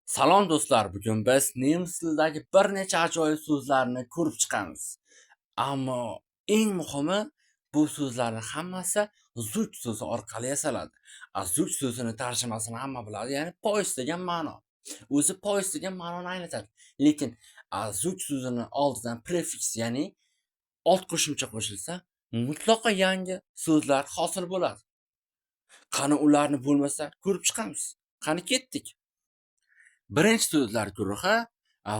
Salom do'stlar, bugun biz nemis tilidagi bir necha ajoyib so'zlarni ko'rib chiqamiz. Ammo eng muhimi, bu so'zlarning hammasi "Zug" so'zi orqali yasaladi. A "Zug" so'zini tarjimasini hamma biladi, ya'ni poyezd degan ma'no. O'zi poyezd degan ma'noni anglatadi. Lekin "Zug" so'zini oldidan prefiks, ya'ni old qo'shimcha qo'shilsa, mutlaqo yangi so'zlar hosil bo'ladi. Qani, ularni bo'lmasa ko'rib chiqamiz. Qani, ketdik. Birinchi so'zlar guruhi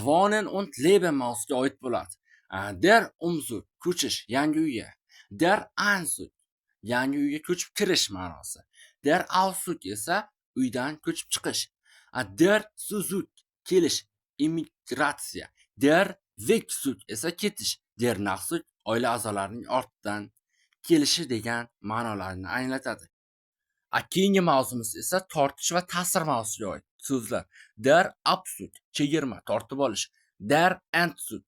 Wohnen und Leben mavzusiga oid bo'ladi. Der Umzug ko'chish, yangi uyga. Der Einzug yangi uyga ko'chib kirish ma'nosi. Der Auszug esa uydan ko'chib chiqish. Der Zuzug kelish, immigratsiya. Der Wegzug esa ketish. Der Nachzug oila a'zolarining ortidan kelishi degan ma'nolarni anglatadi. A keyingi mavzumiz esa tortish va ta'sir mavzusiga oid so'zlar. Der Abzug chegirma, tortib olish. Der Entzug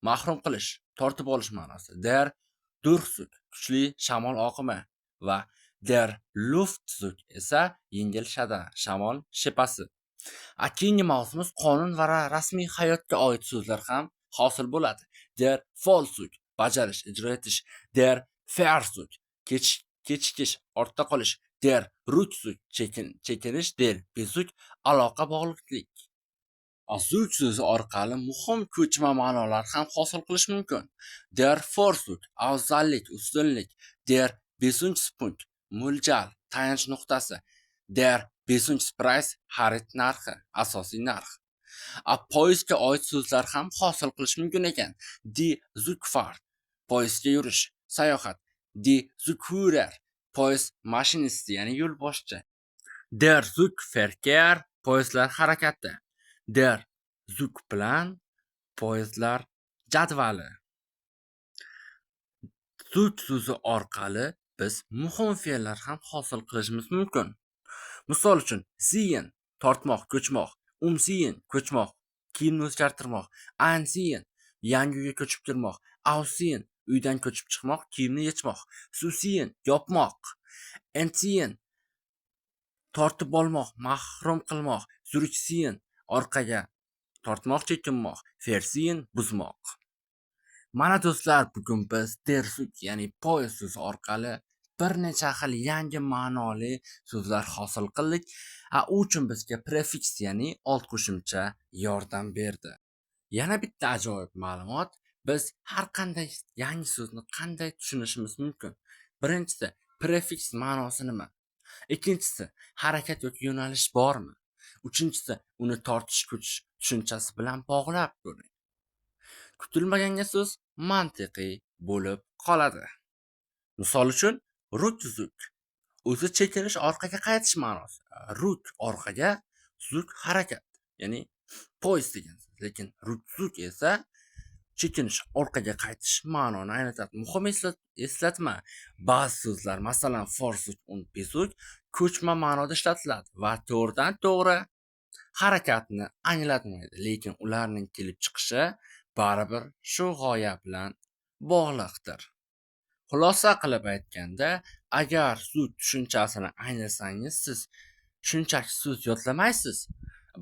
mahrum qilish, tortib olish ma'nosi. Der Durchzug kuchli shamol oqimi va der Luftzug esa yengil shada, shamol shepasi. A keyingi mavzumiz qonun va rasmiy hayotga oid so'zlar ham hosil bo'ladi. Der Vollzug bajarish, ijro etish. Der Verzug kechikish, ortda qolish. Der Rückzug chekinish, der Bezug aloqa, bog'liqlik. Zug so'zi orqali muhim ko'chma ma'nolar ham hosil qilish mumkin. Der Vorzug afzallik, ustunlik, der Bezugspunkt mo'ljal, tayanch nuqtasi, der Bezugspreis xarid narxi, asosiy narx. A poyezdga oid so'zlar ham hosil qilish mumkin ekan. Die Zugfahrt poyezdga yurish, sayohat. Die Zugführer poyezd mashinisti, ya'ni yo'lboshchi. Der Zugverkehr poyezdlar harakati. Der Zugplan poyezdlar jadvali. Zug so'zi orqali biz muhim fe'llar ham hosil qilishimiz mumkin. Misol uchun, ziehen tortmoq, ko'chmoq, umziehen ko'chmoq, kiyimni o'zgartirmoq, einziehen yangi uyga ko'chib kirmoq, ausziehen uydan ko'chib chiqmoq, kiyimni yechmoq, zuziehen yopmoq, entziehen tortib olmoq, mahrum qilmoq, zurückziehen orqaga tortmoq, chekinmoq, verziehen buzmoq. Mana do'stlar, bugun biz der Zug, ya'ni poyezd so'zi orqali bir necha xil yangi ma'noli so'zlar hosil qildik. A u uchun bizga prefiks, ya'ni old qo'shimcha yordam berdi. Yana bitta ajoyib ma'lumot: biz har qanday yangi so'zni qanday tushunishimiz mumkin? Birinchisi, prefiks ma'nosi nima? Ikkinchisi, harakat yoki yo'nalish bormi? Uchinchisi, uni tortish, ko'chish tushunchasi bilan bog'lab ko'ring. Kutilmaganga so'z mantiqiy bo'lib qoladi. Misol uchun, Rückzug o'zi chekinish, orqaga qaytish ma'nosi. Rück orqaga, Zug harakat, ya'ni poyezd degan so'z. Lekin Rückzug esa chekinish, orqaga qaytish ma'noni anglatadi. Muhim eslatma: ba'zi so'zlar, masalan, Vorzug und Bezug ko'chma ma'noda ishlatiladi va to'g'ridan to'g'ri harakatni anglatmaydi, lekin ularning kelib chiqishi baribir shu g'oya bilan bog'liqdir. Xulosa qilib aytganda, agar Zug tushunchasini anglasangiz, siz shunchaki so'z yodlamaysiz,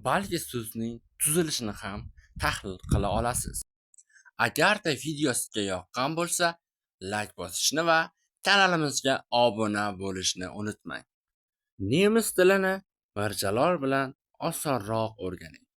balki so'zning tuzilishini ham tahlil qila olasiz. Agarda video sizga yoqqan bo'lsa, layk bosishni va kanalimizga obuna bo'lishni unutmang. Nemis tilini Mirjalol bilan osonroq o'rganing.